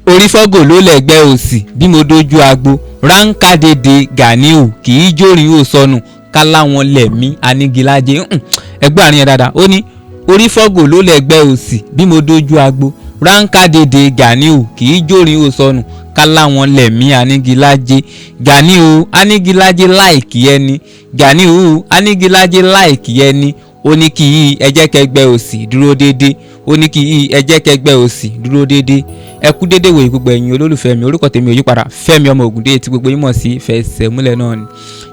Orí fọ́gò ló lẹ́gbẹ́ òsì bí mo dojú agbo ránkádédé Ganiu kì í jórin ó sọnù káláwọn lẹ̀mí Anígilájé. Ẹgbẹ́ àárín yẹn dáadáa. Ó ní orí fọ́gò ló lẹ́gbẹ́ òsì bí mo dojú agbo ránkádédé Ganiu kì í jórin ó sọnù káláwọn lẹ̀mí Anígilájé. Ganiu Anígilájé láìkí ẹni, Ganiu Anígilájé láìkí ẹni. Ó ní kí ẹ jẹ́ kẹgbẹ́ òsì dúró déédé. Ó ní kí ẹ jẹ́ kẹgbẹ́ òsì dúró déédé. Ẹ kú déédé wòye gbogbo ẹ̀yin olólùfẹ́ mi. Orúkọ tèmi ò yípadà, Fẹ́mi ọmọ Ògúndé tí gbogbo yín mọ̀ sí Fẹsẹ̀múlẹ̀ náà ni.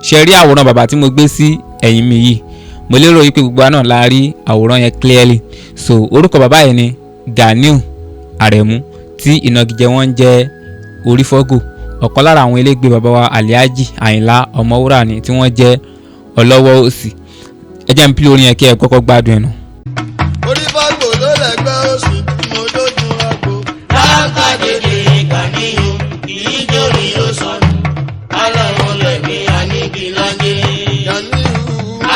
Ṣe rí àwòrán bàbá tí mo gbé sí ẹ̀yìn mi yìí? Mo lérò yìí pé gbogbo wa náà la rí àwòrán yẹn clearly. So orúkọ bàbá yìí ni Ganiu Aremu, tí ìnagijẹ wọn ń jẹ́ Orífọ́gò. Ọ̀kan lára àwọn elégbé bàbá wa Alhaji Àyìnlá Ọmọwúrà ni, tí wọ́n jẹ́ ọlọ́wọ́ òsì. Ẹ jẹ́ n play orin yẹn kí ẹ kọ́kọ́ gbádùn ẹ̀ nà. Orí fọ́gò ló lẹ́gbẹ́ òsì tí mo dójú agbo. Ránkádédé Ganiyu kì í jórin ó sọnù aláwọn lẹ̀mí Anígilájé. Ganiu.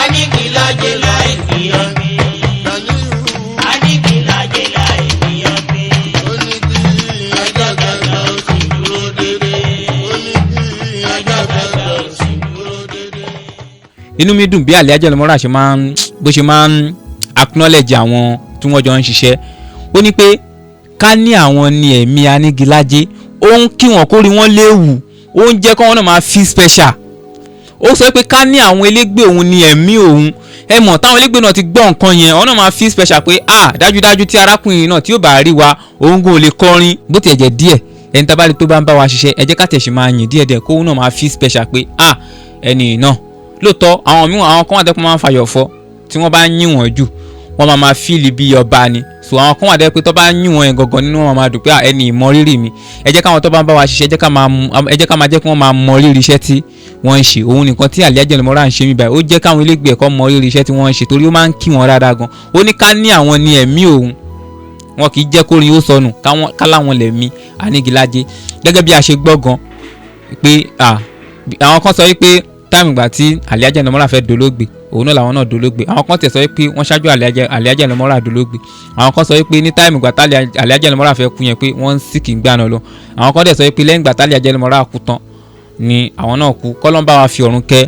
Anígilájé láìkí ọmí. Ganiu. Anígilájé láìkí ọmí. Ó ní kí ẹjọ́ kẹgbẹ́ òsì dúró dédé. Ó ní kí ẹjọ́ kẹgbẹ́ òsì dúró dédé. Inú mi dùn bí Alhaji Ọmọwúrà ṣe máa ń bó ṣe máa ń acknowledge àwọn tí wọ́n jọ ń ṣiṣẹ́. Ó ní pé ká ní àwọn ní ẹ̀mí Anígilájé. Ó ń kí wọn kó rí wọn léwu, ó ń jẹ́ kí wọ́n náà máa feel special. Ó sọ pé ká ní àwọn elégbé òun ní ẹ̀mí òun. Ẹ mọ̀ táwọn elégbé náà ti gbọ́ nǹkan yẹn, àwọn náà máa feel special pé ah, dájúdájú tí arákùnrin náà tí ó bá rí wa, òun kò lè kọrin. Bó tiẹ̀ jẹ́ díẹ̀, ẹni tá a bá rí tó bá ń bá wa ṣiṣẹ́, ẹ jẹ́ ká tẹ̀ sí máa yìn díẹ̀díẹ̀ kóun náà máa feel special pé ah, ẹni náà lóòótọ́. Àwọn míì, àwọn kan wà tẹ́kun máa ń fàyọ̀ fọ́. Tí wọ́n bá ń yìn wọ́n jù, wọ́n máa máa feel bí ọba ni. So àwọn kan wà tẹ́ pé tó bá ń yìn wọ́n yẹn gangan, nínú wọn máa dùn pé ẹni ìmọrírì mi. Ẹ jẹ́ káwọn tó bá ń bá wa ṣiṣẹ́, ẹ jẹ́ ká máa jẹ́ kí wọ́n máa mọ rírì iṣẹ́ tí wọ́n ń ṣe. Òun nìkan tí Alhaji Ọmọwúrà ń ṣe mí báyìí, ó jẹ́ káwọn ilégbèé ẹ̀kọ́ mọ rírì iṣẹ́ tí wọ́n ń ṣe, torí ó máa ń kí wọn dáadáa gan. Ó ní ká ní àwọn ní ẹ̀mí òun, wọn kì í jẹ́ kórin ó sọnù, káláwọn lẹ̀mí Anígilájé. Gẹ́gẹ́ bí a ṣe gbọ́ gan pé àwọn kan sọ wípé time ìgbà tí Alhaji Ọmọwúrà fẹ́ dolóògbé, òun náà làwọn náà dolóògbé. Àwọn kan tẹ̀ sọ wípé wọ́n ṣáájú Alhaji Ọmọwúrà dolóògbé. Àwọn kan sọ wípé ní time ìgbà tí Alhaji Ọmọwúrà fẹ́ kú yẹn pé wọ́n ń sick ń gbà náà lọ. Àwọn kan tẹ̀ sọ wípé lẹ́yìn ìgbà tí Alhaji Ọmọwúrà kú tán ni àwọn náà kú. Kọ́lọ́n bá wa fi ọ̀run kẹ́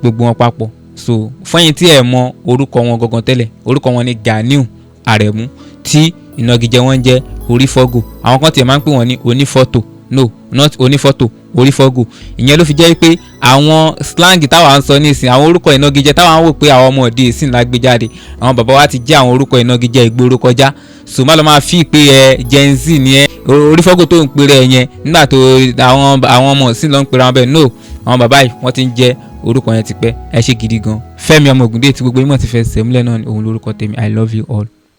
gbogbo wọn papọ̀. So fún ẹ̀yin tí ẹ mọ orúkọ wọn gangan tẹ́lẹ̀, orúkọ wọn ni Ganiu Aremu, tí ìnagijẹ wọn jẹ́ Orífọ́gò. Àwọn kan tiẹ̀ máa ń pè wọ́n ní onífọ́tò. No, not onífọ́tò, Orífọ́gò. Ìyẹn ló fi jẹ́ pé àwọn slang táwa ń sọ nísìn, àwọn orúkọ ìnagijẹ táwa ń wò pé àwọn ọmọ òde ìsìn la gbé jáde, àwọn bàbá wa ti jẹ́ àwọn orúkọ ìnagijẹ ìgboro kọjá. So má lọ máa fi pé ẹ Gen Z ni ẹ, Orífọ́gò tó ń pèrè ẹ yẹn nígbà tó àwọn ọmọ ìsìn ló ń pèrè àwọn bẹ́ẹ̀. No, àwọn bàbá yìí, wọ́n ti ń jẹ́ orúkọ yẹn tipẹ́. Ẹ ṣe gidi gan. Fẹ́mi ọmọ Ògúndé tí gbogbo yín mọ̀ ti Fẹsẹ̀múlẹ̀ náà ni òun lórúkọ tèmi. I love you all.